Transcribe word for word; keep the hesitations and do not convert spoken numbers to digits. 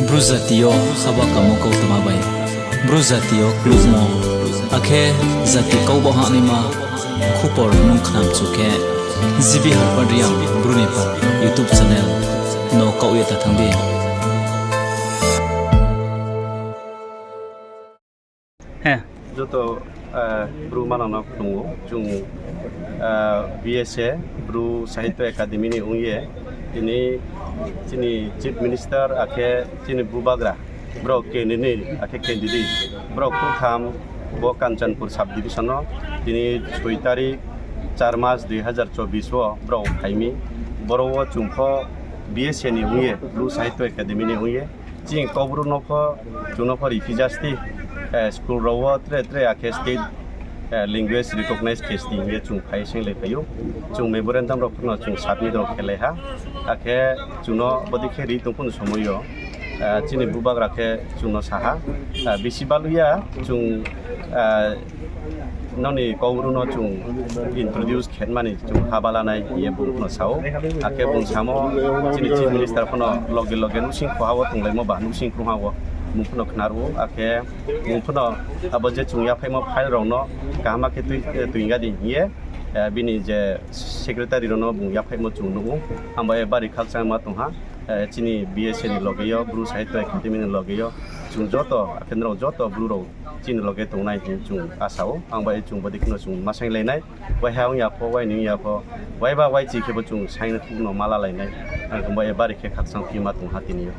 Bru jati yo haba kamo kautma bai, Bru jati yo klukmo, akhe jati kau ba hahnaima khupor nung khnamchu khe, G B Harpad Reang Bru ni pha YouTube channel no kaoh ye ta thanng di. Joto, eh, Bru manang no khulum ou. Chung, eh, B S A, Bru Sahitya Academy ni ong ye, tini chini Chief Minister akhe chini bubagra, brao candidate, akhe candidate, brao kurtham bo Kanchanpur sub division no, tini soi tarik, char mas dui hazar chobbish wo brao phai mi. Boro wo chung pho B S A ni ong ye, Bru Sahitya Academy ni ong ye, chini Kaubru no pho, chung no pho ri phi ja sti, eh, school rao wo tre tre akhe state, eh, language recognize khe sti hing ye chung phai ye sainglai phai ou. Chung memorandum rao pho no chung submit rao khelai ha. Akhe chung no bodei khe ri tong phuh ni somoi yo, eh, chini bubagra khe chung no sa ha, eh, bisi balu ya chung, eh, nrao ni Kaubru no chung introduce khe mani chung haba lanai hing ye bung pho no sa ou. Akhe bung samo chini Chief Minister pho no loge loge nouhsing khoha wo tonglaimo ba nouhsing krungha wo bung pho no khna ruh ou. Akhe bung pho no abo je chung yaphaihmo file rao no kaham khe tui, eh, tuinga di hing ye, eh, bini je secretary rao no bung yaphaihmo chung nuh ou. Abo ye bari khakchangma tong ha, eh, chini B S A ni loge yo, Bru Sahitya Academy ni loge yo, chung joto, akhe nrao joto Bru rao chini loge tongnai hing chung asa ou. Ang bai chung bodei kheno chung ma sainglai nai. Waiha ong ya pho, wai ni ong ya pho, waiba waichi khe bo chung saing no ma lalai nai. Ang bai bari khe khakchang phi ma tong ha tini yo.